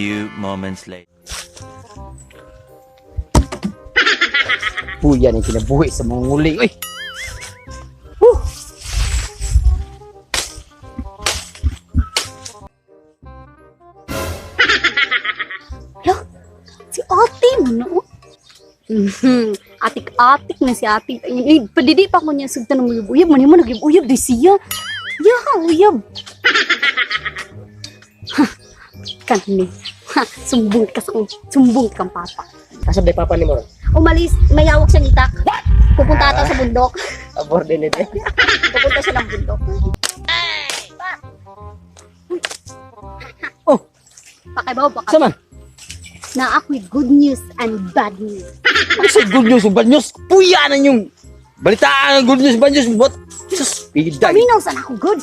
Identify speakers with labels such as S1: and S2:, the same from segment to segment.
S1: few moments later.
S2: Puya ni kinabuhi sa mga nguling. Uy!
S3: Hala, si ate mo no? Atik-atik na si ate. Ay, padidi pa ko niya sugtan ng uyab-uyab. Mani mo nag-uyab di siya. Ya, uyab. Ha, kani. Ha, sumbong ka sa sumbong kang papa.
S4: Asa ba papa ni mo ron?
S3: Umalis, mayawak siyang itak. Pupunta ata sa bundok.
S4: Abor din ito.
S3: Pupunta siya ng bundok.
S2: Oh,
S3: Pakibaw baka
S2: sama.
S3: Na ako'y good news and bad news.
S2: Ano sa good news ug bad news? Puya na yung balitaan ang good news, bad news. What? Jesus, piday.
S3: Paminaw sana ako good.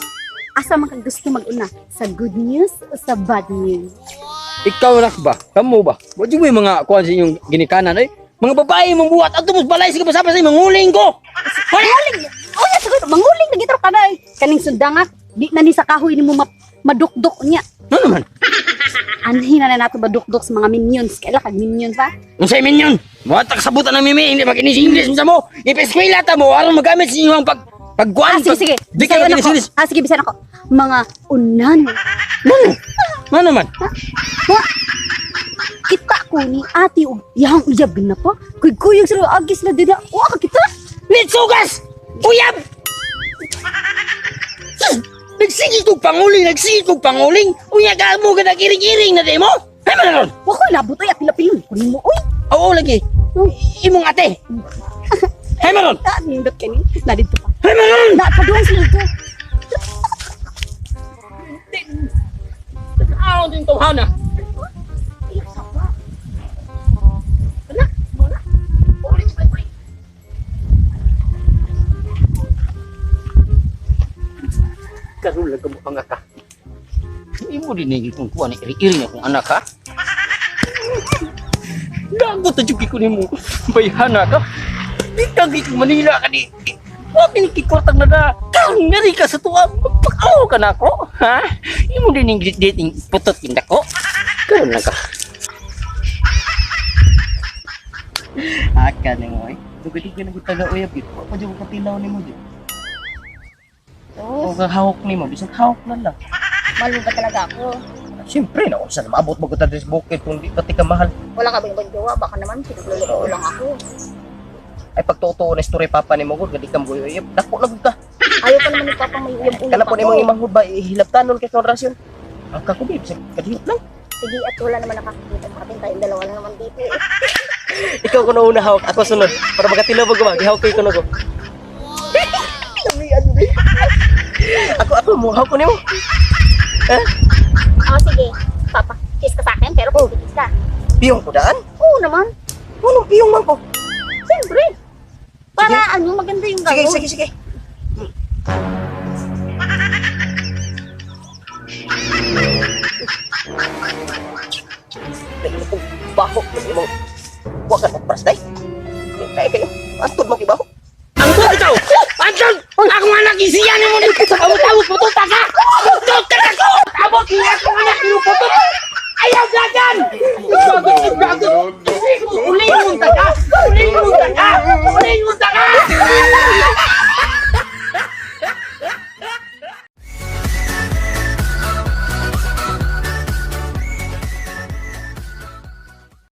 S3: Asa man ka gusto mag-una? Sa good news o sa bad news?
S2: Ikaw nak ba? Kamo ba? Wa jud mo yung mga kuan sa inyong ginikanan ay. Mga babae mong buhat adto mo sa balay sige basa sa manguling ko.
S3: Manguling! Oh, yeah, siguro. Manguling na gitro ka na eh. Kaning sundangak, di na ni sa kahoy ni mo madukdok niya.
S2: Ano naman?
S3: Anhin na na nato madukdok sa mga minions. Kaila kag minions ha?
S2: Unsay minion? Muhatag sabutan ng mimi, hindi mag-inis English unsa mo. Ipa-eskwela ta mo aron magamit sa inyong pag pagkuan.
S3: Ah, sige, sige.
S2: Di kayo
S3: Bisayan
S2: mag-inis
S3: ako.
S2: English.
S3: Ah, sige, bisayan ako. Mga unan.
S2: Ano? Ano naman?
S3: Mga kita ko ni ate og yahang uyab na pa. Kuy kuyog sa agis na dida. Wa ka kita.
S2: Litsugas! Uyab! Sus! Nagsige kog panguling, nagsige kog panguling. Unya ka mo ka nag-iring-iring na di mo? Hay man ron.
S3: Wa ko labot ay apil-apil kunin mo oy.
S2: Oo lagi. Imong ate. Hay man ron.
S3: Ah, nindot kani. Na dito pa.
S2: Hay man ron.
S3: Na pa doon sila dito.
S2: Aon din tawhana. Karon lang kamo ang ka. Imo din ni itong kuan ni iri-iri akong anak ha. Gago ta jud ko nimo. Bayhana ka. Di ka gi Manila ka di. Wa kini kikortang na na. Karon ngari ka sa tuwa. Magpakaw ka na ako, ha? Imo din ning dating putot kinda ko. Karon lang ka.
S4: Aka ni mo eh. Dugay ka na taga uyab gid. Wa pa jud ko katilaw nimo jud.
S5: Oh,
S4: O ka hawak nimo, bisag hawak na lang.
S5: mahal mo ba talaga ako?
S4: Siyempre na unsa na maabot mo gud sa bukid kung di pati ka mahal.
S5: Wala ka ba ibang jowa? Baka naman pinagluloko lang ako.
S4: Ay pagtutuo na story papa nimo gud gadi ka mo uyab. Dako na gud ka.
S5: Ayaw pa naman ni Papa may uyab-uyab
S4: Kana po
S5: ako.
S4: nimong imang ba ihilabtanon kay kontrasyon. Ang kakubi bisag kadihot lang.
S5: Sige, at wala naman nakakakita sa atin. Tayong dalawa lang naman dito eh.
S4: Ikaw kuno una hawak, ako sunod. Para makatilaw ba gumag, gihawak ko kuno ko. Lamian be. Ako ako mo hawak ko nimo.
S5: Oh, sige. Papa, kiss ka sa akin, pero kung kiss ka.
S4: Piyong ko daan.
S5: Oo naman.
S4: Unong piyong man ko.
S5: Siyempre. Para ano, maganda yung
S4: Sige,
S5: gagawin.
S4: sige, sige. Dahil kung baho kasi mo, huwag ka nagpras, day. Kaya kayo, antod mo kibaho.
S2: Angkot ikaw! Angkot! Akong anak isiyan mo ni Abot-abot putot ka! Putot ka ako! Abot niya akong anak yung putot! Ayaw dagan! Gagot! Gagot! Uli mong taga!